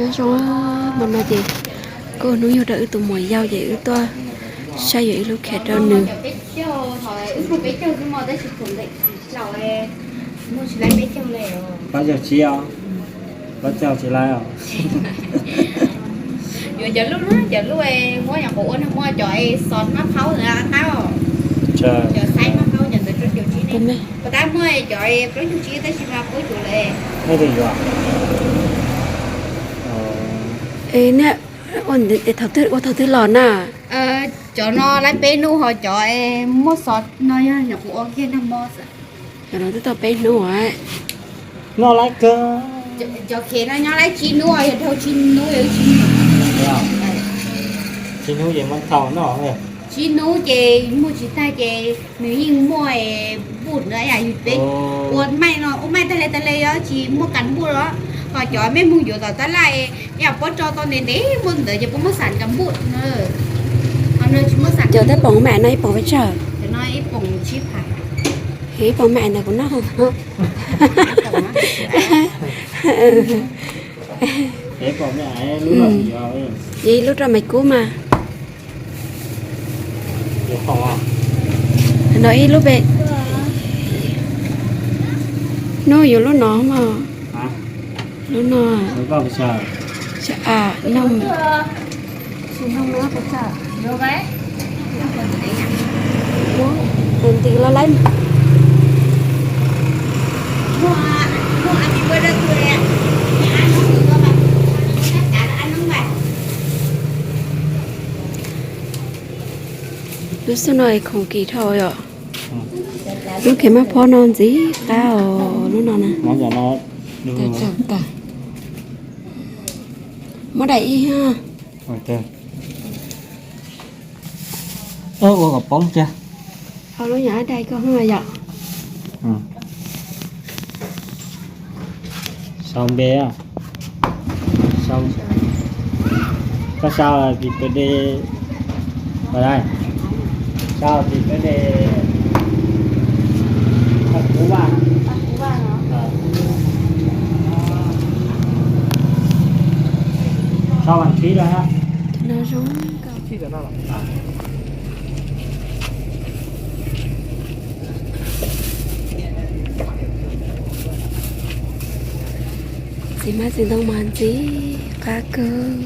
Nyob zoo, hmo no ces kuj hnub yug rau wb tus muam yau ces wb tuaj saib yuav ib lub khev rau nws. Pab caug tsib os, pab caug tsis laib os. Yuav cov lub, cov lub muab nyuam qhuav ua, muab cov xos mab phaub ntawd qab, cov xaib mab phaub cov ntawd rau caum tsib ne. Puas tab muaj cov plaub caug tsib tab sis mas puab yuav lawm. Nej twb yuav. Ua thaum twg los na? Cov no laib peb hnub ho cov muaj xos no yog nyuam qhuav ua kiag nag hmo xwb. Cov no twb tau peb hnub. Noj laib kawg. Cov khev no nyob laib tsib hnub, yog dhau tsib hnub yog ib tsib hnub. Tsib hnub ces muab thau noj. Tsib hnub ces muag tsis tag ces nws yeej muaj npuj na, yus peb ua maij no ua maij tag li tag li yog tsis muaj kas npuj los. Ho cov mej moog yuav tom tab laj, yam puab tso tau ntev ntev muaj ntawd ces puab muab xam kas npuj na. Ho no tsis muaj xam. Cov tej poom mam no ib poom pes tsawg? Cov no ib poom tsib phav. Ib poom mam ntawd kuv noj. Ib poom mam, ib lub rau Maiv Kub mas. No ib lub pem. Noj yuav lub no mog. Lub no. Noj. Ntim los laib. Lub xub no khoom kim dhau yom. Lub khev maj phob no ntxiv qab os, lub no na. Muab daim ib. Ua kom poob kiag. Ho lub nyuam dai koj yom. Sau npe, sau, koj sau happy birthday vào đây. Sau happy birthday. Sau cú ba. Ờ. Sau bằng ký rồi ha. Nó giống. Txiv hmab txiv ntoo mas ntxim qab kawg.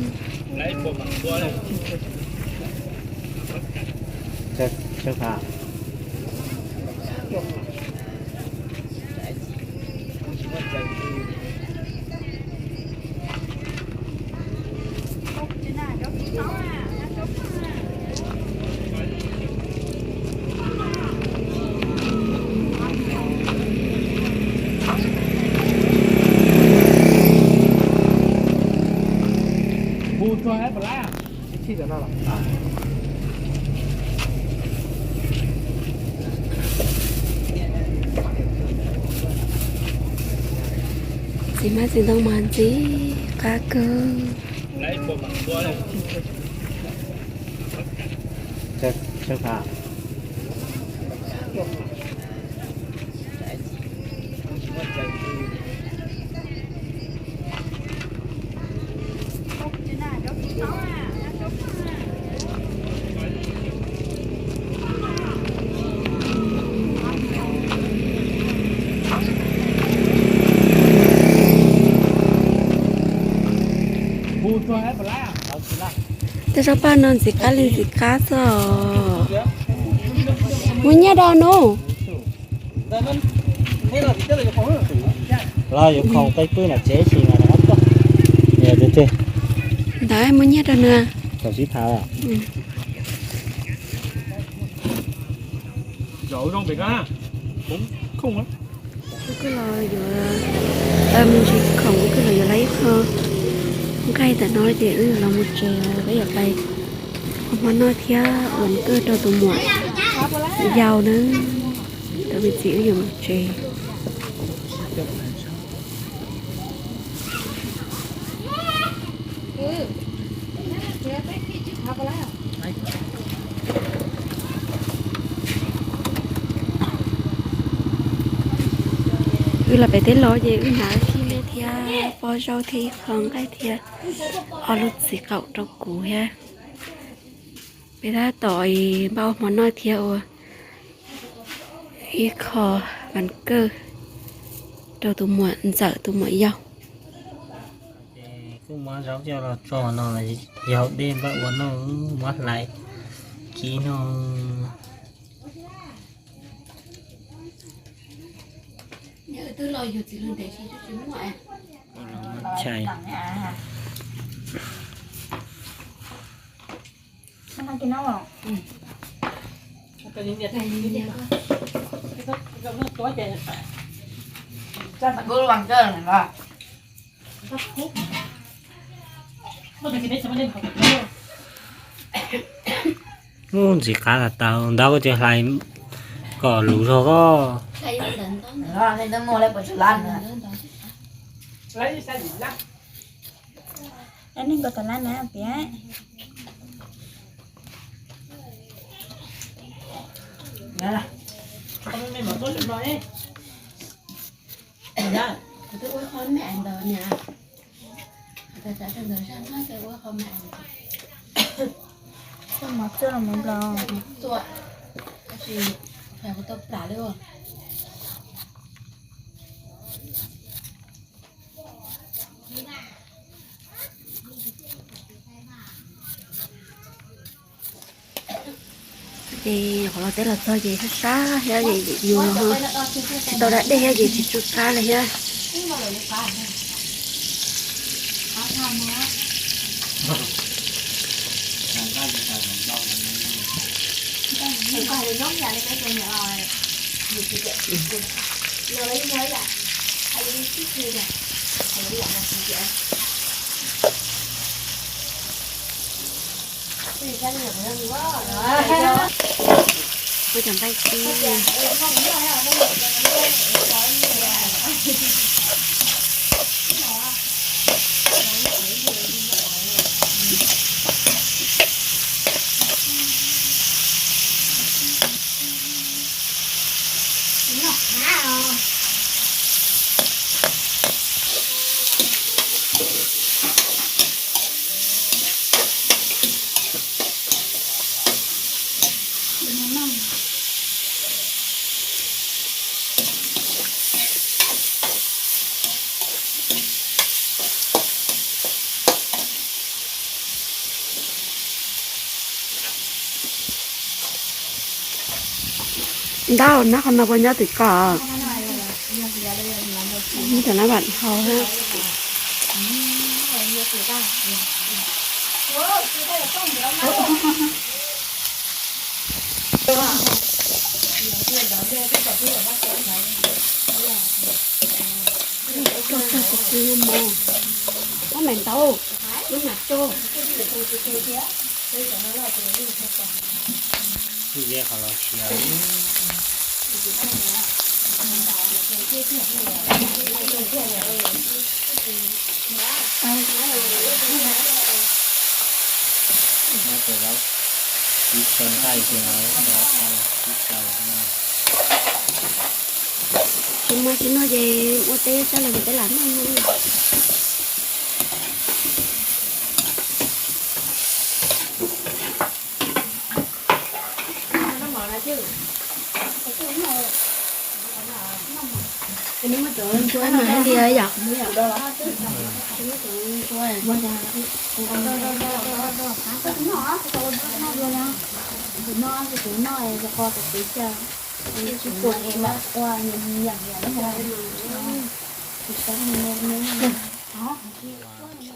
Txiv hmab txiv ntoo mas ntxim qab kawg. Tej zaub paj no ntxim qab li ntxim qab xwb os. Muaj nyiaj rau nub. Los yuav khoom qe pwj nram tsev ib sim mas rov qab tuaj. Ntawd muaj nyiaj rau nws. Kaum tsib phav. Wb kuj los yuav, mus tsis khoom wb kuj los yuav lawv ib qho nqaij ntawm no ces wb los mus tsev, peb yuav pais ua hmo noj thiab ua kawg rau tus muam yau na. Tus me txiv wb yuav mus tsev. Wb los pem teb los ces wb hnav khib me thiab. Ob zaub thiab ib qho nqaij thiab ob lub txiv qaum rau kuv thiab. Peb tab tom npaj ua hmo noj thiab ua ib qho vas kawj rau tus muam ntxawm tus muam yau. Kuj muab zaub coj los tso no, yog dej npaj ua noj, muab hlais kib no. Ub, ntxim qab tas tau ntawd, koj tsis hlais kom luv zog koj. Neeg nkaus tas lab na tiag. Kuv twb ua qhov me ntawd niam, kuv xav xav rau ntawd zaj no ces ua qhov me ntawd. Koj mov txuaj los mov nplaum? Txuaj, tab sis kuv tau plam li ua. Ces qhov los teb los txog ces sab sab thiab ces yus los ho tsis tau da dej thiab ces tsis tsw qab li thiab. Ua cov nqaij tib. Ntau, nab qhov no puas nyob tim ko? Nyob tim nab vam hau thiab. Tso tso kuv kuv mov, mov me ntau, lub nas tso. Ze qhov los siav. Muab tus laub kib tso nqaij kiag, tus laub kib tso no. Tsis muaj tsis muaj ces ua teb sab los yog teb lam noj no. Nws muaj cov ncua mas hais tias yom. Nws muaj cov ncua.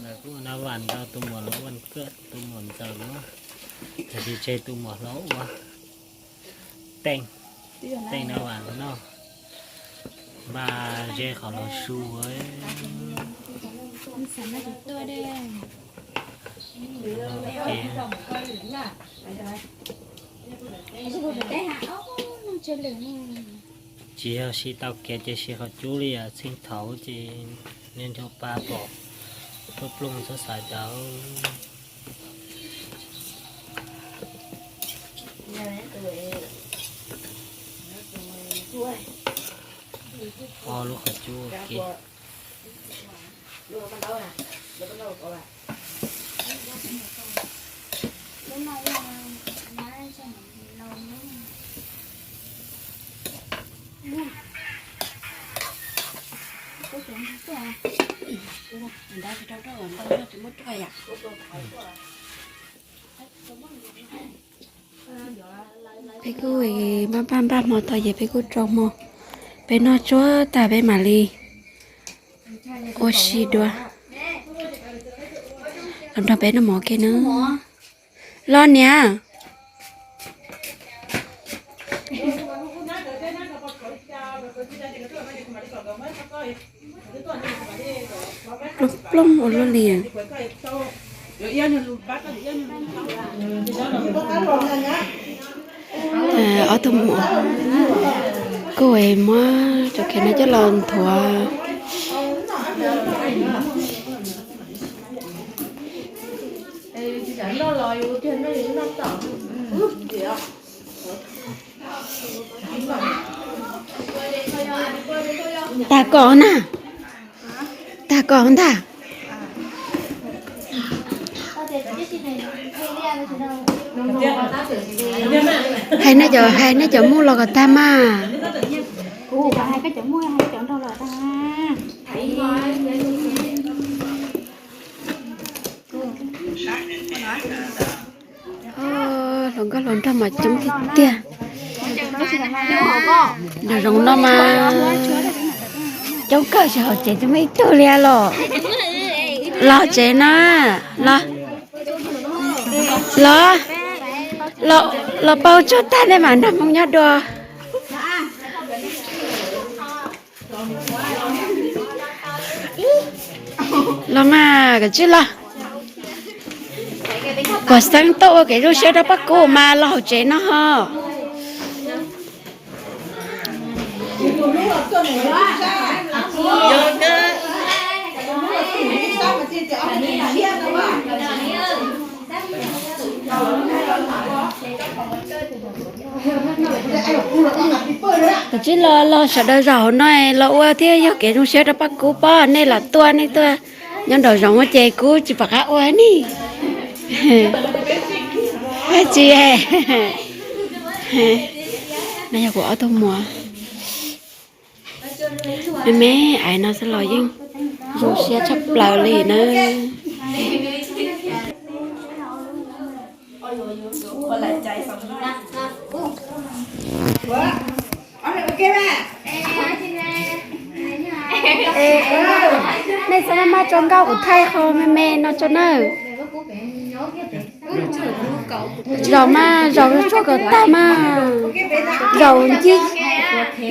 Lawv kuj ua nab vam rau tus muam lub vas kawj, tus muam ntxawm lub, tag kis tseg tus muam hlob ua teej, teej nab vam noj, npaj ze qhov los su. Tsis yog siv tau kiag ces siv qhov cub li os, txheej thaud ces niag nraug pa pom plooj plooj txhob xav tau. Ob lub qhov cub ua ke. Peb kuj npaj npaj npaj hmo tau ces peb kuj rau hmo. Peb noj tsuag tag peb mam li ua si dua. Los nrog peb noj mov ua ke nawb. Los niam. Plooj plooj ua luaj li. Ob tug muam kuj muab cov khev no coj los nthuav. Tag koj na, tag koj ntag. Hais nej cov, hais nej cov muj los kom tag mas. Hluas nkauj hluas nraug mas coob tiag tiag. Nraum zoov no mas coob kawg, tsis haum tsev tsis muaj ib tug li los. Los tsev na, los, los, los pauv tsuag tag nej mam nrog Hmoob nyob dua. Los mas, koj tsis los. Pog Xeeb tuaj ua kev zoo siab rau Paj Kub mas los hauv tsev no ho. Koj tsis los, los sawv daws zaum hauv no los ua thiab yog kev zoo siab rau Paj Kub pob, nej los tuaj nej tuaj nyob nraum zoov ces kuv tsis pom qab ua ni. Tsis, no yog kuv ob tug muam. Me me aiv no xwb los yeej zoo siab tshaj plaws li na. Nej txhob maj tso nkauj, kuv thaij qhov me me no tso nawb. Zaum mas, zaum tsuag kom tag mas. Zaum ncig,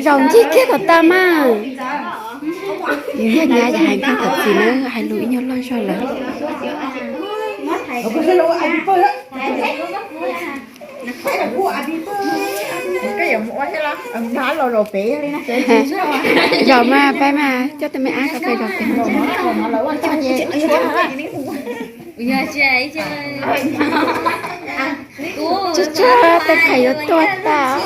zaum ncig kiag kom tag mas. Yus yog nyab yus hais nkauj kom txiv na, hais lus ib nyuag loj zog lawm. Zaum mas, pab mas coj tus me ab ko pais zaum pem. Tsuag tsuag, tej khais yuav tuag tas.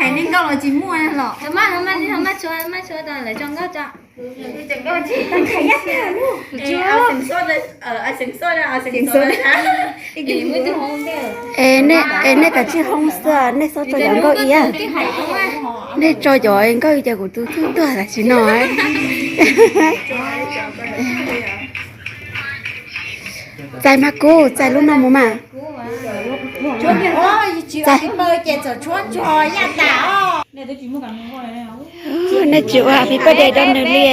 Hais nkauj los tsis muaj los. Es nej kav tsij hoob xwb, nej txhob tso cov nkauj iab. Nej tso cov nkauj ces kuv tus twb tuag tam sim no. Txais mas kuv txais lub no mus mas. Nej tsis ua happy birthday rau nws li.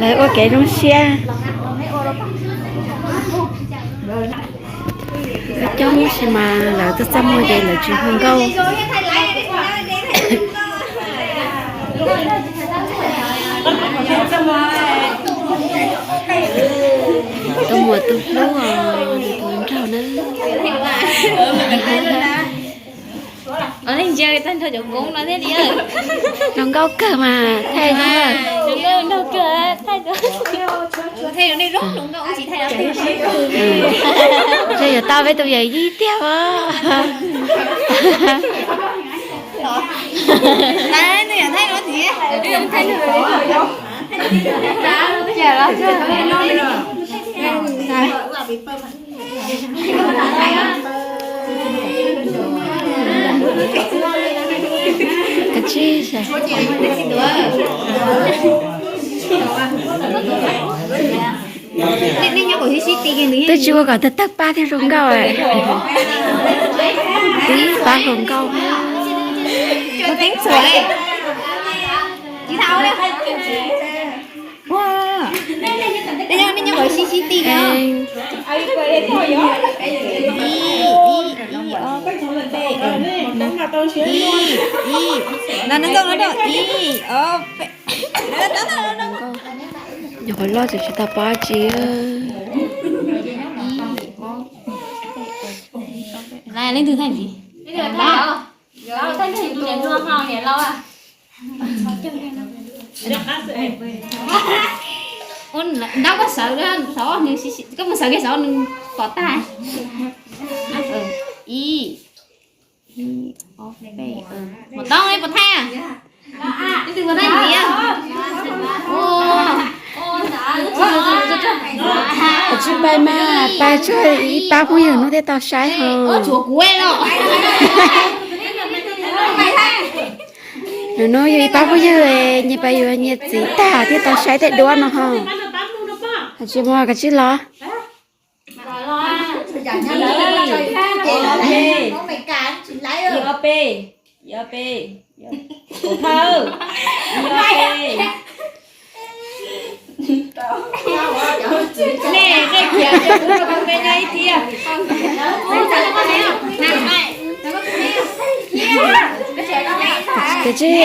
Lawv ua kev zoo siab. Coob tab sis mas lawv txaj txaj muag ces lawv tsis hu nkauj. Tus muam tus hlub os, tus nraug na. Leej ntsia tag nrho cov koob no thiab li. Hluas nkauj kawg mas thaij zoo. Hluas nkauj nraug kawg thaij zoo. Yuav tau peb tus yawm yij tiag os. Kav tsij. Twb tsis ua kom tawg tawg pab thiab zoo nkauj. Tib pab hluas nkauj. Nyuam qhuav loj tseem tsis tau pom dab tsi. Leej twg thaij ntxiv? Nrab koj sawv, koj mus sawv kiag saum nws pom tag. Ib, mus tau puas thaij? Ib tug puas thaij ntxiv? Kav tsij pab mas, pab tsuag ib pab phooj ywg hnub thiaj tau saib hos. Nws hnub yog ib pab phooj ywg nyias pab yuav nyias txiv tag thiaj tau saib tej duab no hos. Tsis muaj, kav tsij los. Kav tsij.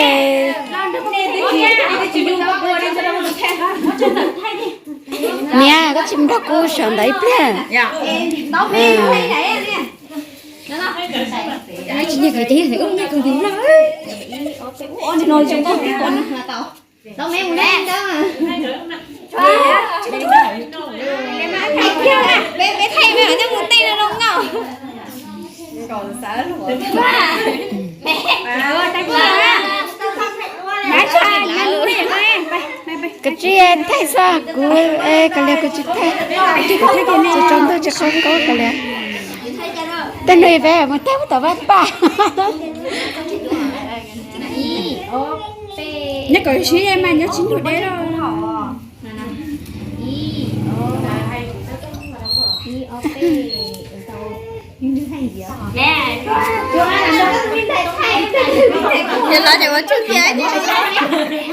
Niam, koj tsis mus nrog kuv sawv ntawd ib pliag? Tsis nyiam kawg, ub nyiam kawg tus no. Kav tsij thaij xwb, kuv, kav liam kuv tsis thaij. Tsis tso ntog tsis qab kaub kav liam. Tej no peb mus thaij tom vaj paj. Nyob kom siab mas nyob tsis ntug deb lawm.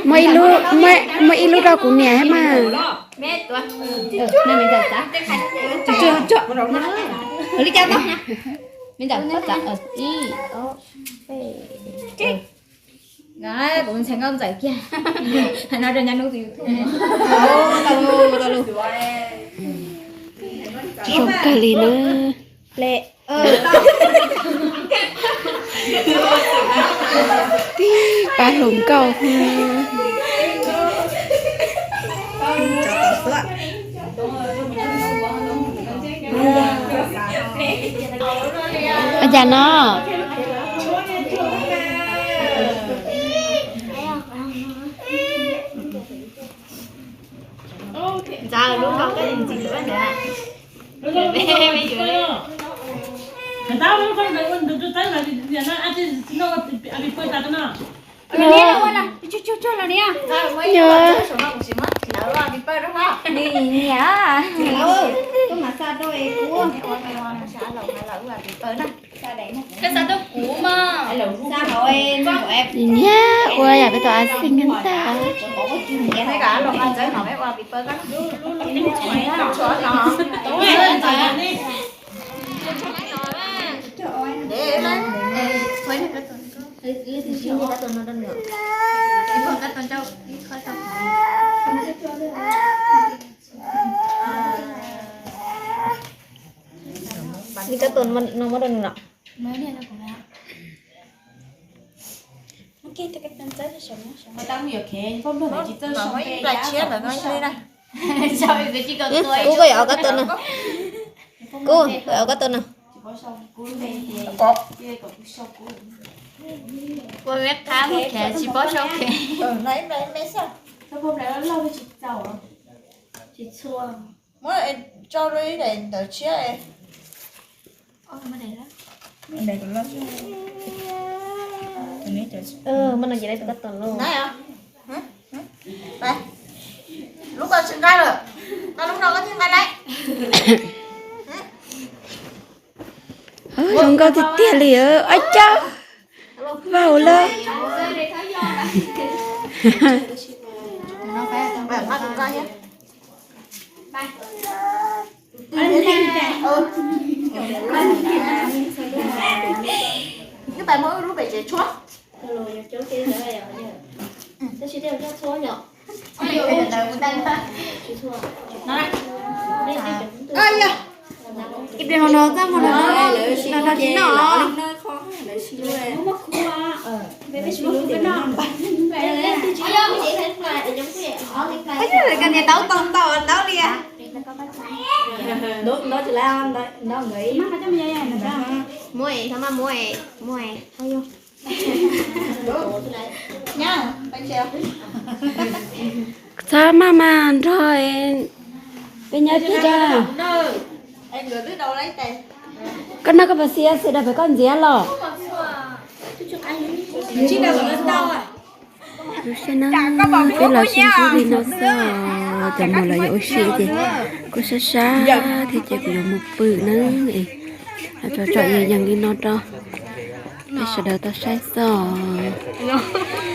Muaj ib lub, muaj ib lub rau kuv niam thiab mas. Kuv ntxhais nkauj ntxawm kiag. Hais no rau nyab hnub tus YouTube. Zoo kawg li na. Tib pab hluas nkauj. Ua cas no? Ntxawm lub koj ntxim ntxim ntawd. Koj xav tuaj kuv mas. Niam ua yam peb tau a xi ngan tag. Li koj tus no muab rau nws los. Kuv koj yuav koj tus no. Kuv koj yuav koj tus no. Ua me qab mus khev tsis paub sau khev. Muab tso rau ib daim ntawv tshiab. Muab no ces lawv tus koj tus no. Lub koj tsis nqa lawm, nqa lub no koj thiaj nqa lawm. Zoo nkauj tiag tiag li. Ab cab, vau lawm. Wb pais muab wb lub pem tsev tshuab. Ib pliag no no txaj muag no no tsis noj. Lawv koj niam tau tau ntau ntau li. Muab es, muab es, muab es. Txhob maj mas nrog peb nyob kiag. Koj noj koj pas xi xwm daws pem koj ntxiv los. Lub sij hawm no peb los sib ntsib li no xwb, cov muam los yuav ua si ces kuj sab sab thiab ces kuv yuav mus pw na. Es tso tsom yees li no rau peb sawv daws tau saib xwb.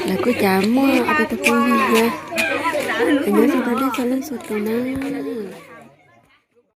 Lawv kuj cas muaj ob peb tug phooj ywg thiab, es nyob zoo rau nej txhua leej txhua tus na.